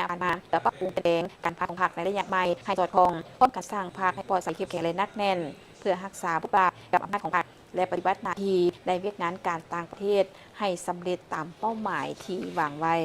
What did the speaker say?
ຍະຜ່ານມາ ເພື່ອປັບປຸງແປງການພັດຂອງພັກໃນໄລຍະໃໝ່ໃຫ້ສອດຄ່ອງ, ພ້ອມກັນສ້າງພັກໃຫ້ປອດໃສ, ເຂັ້ມແຂງ ແລະ ໜັກແໜ້ນ ເພື່ອຮັກສາບົດບາດກັບອຳນາດຂອງພັກ ແລະ ປະຕິບັດໜ້າທີ່ໃນວຽກງານການຕ່າງປະເທດໃຫ້ສຳເລັດຕາມເປົ້າໝາຍທີ່ວາງໄວ້.